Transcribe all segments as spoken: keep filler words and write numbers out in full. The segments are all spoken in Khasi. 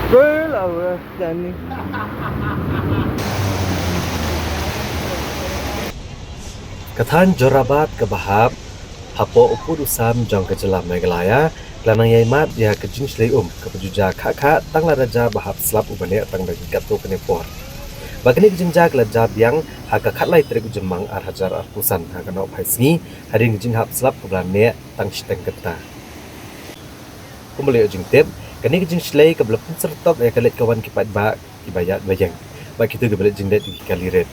Ka thaiñ Jorabat kaba hap hapoh u pud u sam jong ka jylla Meghalaya ka la nang ïai mad ïa ka jingshlei um kaba ju jia khah khah tang lada jia ba hap slap uba neh tang da ki katto katne por. Ba kane ka jingjia ka la jia biang ha ka khatlai tarik u Jymmang ar hajar arphew san ha ka nohphai sngi hadien ka jinghap slap kaba la neh tang shiteng kynta. Kumba la ïoh jingtip, kane ka jingshlei kaba la pynsyrtok ïa ka leit ka wan ki paidbah kiba ïaid ba ïeng bad kito kiba leit jingleit ïa ki kali rit.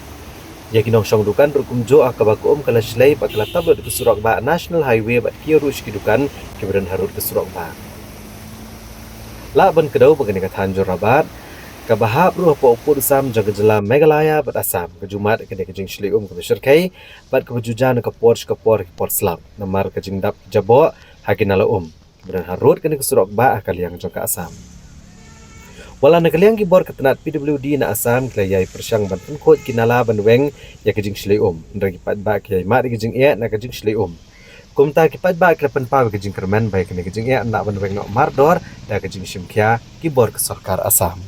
Ïa ki nongshong dukan ruh kumjuh ha kaba ka um ka la shlei bad ka la tap lut da ka surok bah National Highway bad kiew ruh sha ki dukan kiba don harud ka surok bah. Lah ban kdew ba kane ka thaiñ Jorabat kaba hap ruh hapoh u pud u sam jong ka jylla Meghalaya bad Assam ka ju mad ïa kane ka jingshlei um kaba shyrkhei bad kaba ju jia na ka por sha ka por ha ki por slap namar ka jingdap ki jaboh ha ki nala um kiba don harud kane ka surok bah ha ka liang jong ka Assam. Wat la na ka liang ki bor ka tnat P W D na Assam ki la ïai pyrshang ban pynkhuid ki nala ban weng ïa ka jingshlei um, hynrei ki paidbah ki ïai mad ïa ka jingeh na ka jingshlei um. Kumta ki paidbah ki la pynpaw ïa ka jingkyrmen ba ïa kane ka jingeh yn lah ban weng noh mardor da ka jingshim khia ki bor ka sorkar Assam.